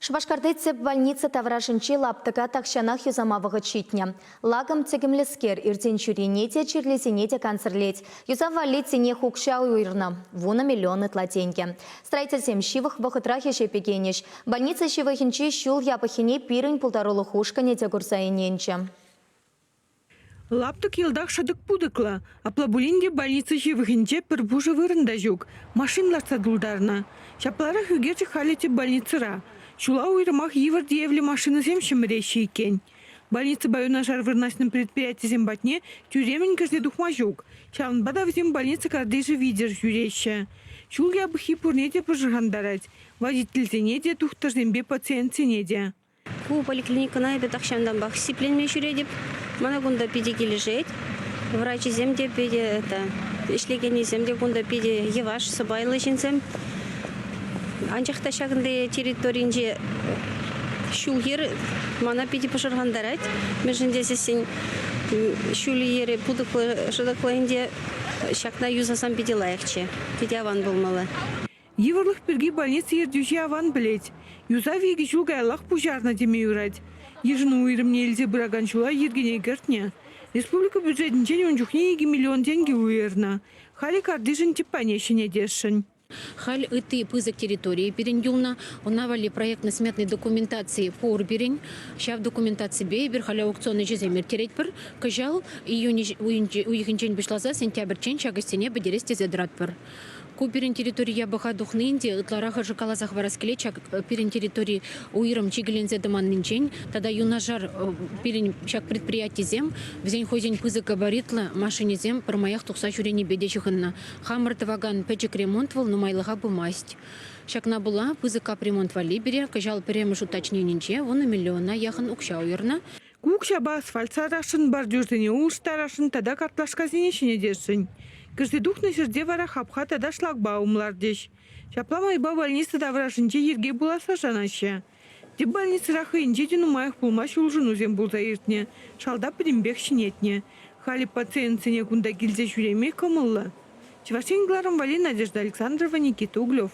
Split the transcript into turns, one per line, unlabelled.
Шупашкарти тӗп больница таврашӗнчи лаптӑка тахҫанах юсама вӑхӑт ҫитнӗ. Лакӑм тӗкӗмлӗскер иртен-ҫӳрене те, чирлисене те кансӗрлет. Юсав валли тинех укҫа уйӑрнӑ – 10 миллион ытла тенкӗ. Строительсем ҫывӑх вӑхӑтрах ӗҫе пикенӗҫ. Больница ҫывӑхӗнчи ҫул япӑххине пирӗн пултарулӑх ушкӑнӗ те курса ӗненчӗ.
Лаптӑк йӑлтах шӑтӑк-путӑклӑ. Апла пулин те больница ҫывӑхӗнче пӗр пушӑ вырӑн та ҫук. Машин лартса тултарнӑ. Ҫапларах ӳкерчӗк халӗ тӗп больницӑра. Ҫула уйрӑмах йывӑр тиевлӗ машинӑсем ҫӗмӗреҫҫӗ иккен. Больницӑпа юнашар вырнаҫнӑ предприятисем патне тӳремӗн кӗрсе тухма ҫук. Ҫавӑнпа та вӗсем больница картишӗ витӗр ҫӳреҫҫӗ. Ҫул япӑххи пурне те пӑшӑрхантарать. Водительсене те, тухтӑрсемпе пациентсене те.
Ку поликлиникӑна эпӗ тахҫантанпах сипленме ҫӳретӗп. Мана кунта питӗ килӗшет. Врачӗсем те питӗ это, ӗҫлекеннисем те кунта питӗ йӑваш, сӑпайлӑ ҫынсем. Анчах та ҫакӑнти территоринче ҫул-йӗр мана питӗ пӑшӑрхантарать. Мӗншӗн тесессӗн ҫулӗ-йӗрӗ путӑклӑ, шӑтӑклӑ ӗнтӗ. Ҫакна юсасан питӗ лайӑхчӗ, питӗ аван пулмалла.
Йывӑрлӑх пирки больница ертӳҫи аван пӗлет. Юсав икӗ ҫул каяллах пуҫарнӑ теме юрать. Йышӑну уйрӑмне илсе пыракан ҫула йӗркене кӗртнӗ. Республика бюджетӗнчен ун чухне 2 миллион тенкӗ уйӑрнӑ. Халӗ картишӗн тӗп пайне ҫӗнетесшӗн.
Халь ытти пысӑк территори пирӗн юлнӑ. Ӑна валли проектно-сметный документаци пур пирӗн. Ҫав документаципе эпир халӗ аукцион ӗҫӗсем ирттеретпӗр. Кӑҫал июнь уйӑхӗнчен пуҫласа сентябрьччен ҫак ӗҫсене пӗтерес тесе тӑратпӑр. Ку пирӗн территори япӑха тухни ӗнтӗ ытларахӑшӗ каласа хӑварас килет ҫак пирӗн территори уйрӑм чикӗленсе тӑманнинчен тата юнашар пирӗн ҫак предприятисем вӗсен хӑйсен пысӑк габаритлӑ машинисем пӗрмаях тухса ҫӳренипе те ҫыхӑннӑ. Хамӑр тӑвакан пӗчӗк ремонт вӑл нумайлӑха пымасть. Ҫакна пула пысӑк капремонт валли пире кӑҫал пӗрремӗш уточненинче 10 миллиона яхӑн укҫа уйӑрнӑ.
Ку укҫапа асфальт сарасшӑн, бордюрсене улӑштарасшӑн тата картлашкасене ҫӗнетесшӗн. Кӗрсе тухнӑ ҫӗрте вара хапха тата шлагбаум лартӗҫ. Ҫапла майпа больница таврашӗнче йӗрке пуласса шанаҫҫӗ. Тӗп больницӑра хӑйӗнче те нумаях пулмасть улшӑнусем пулса иртнӗ, шалта пӗтӗмпех ҫӗнетнӗ. Халӗ пациентсене кунта килсе ҫӳреме кӑмӑллӑ. Чӑваш Ен кӑларӑм валли Надежда Александрова, Никита Углев.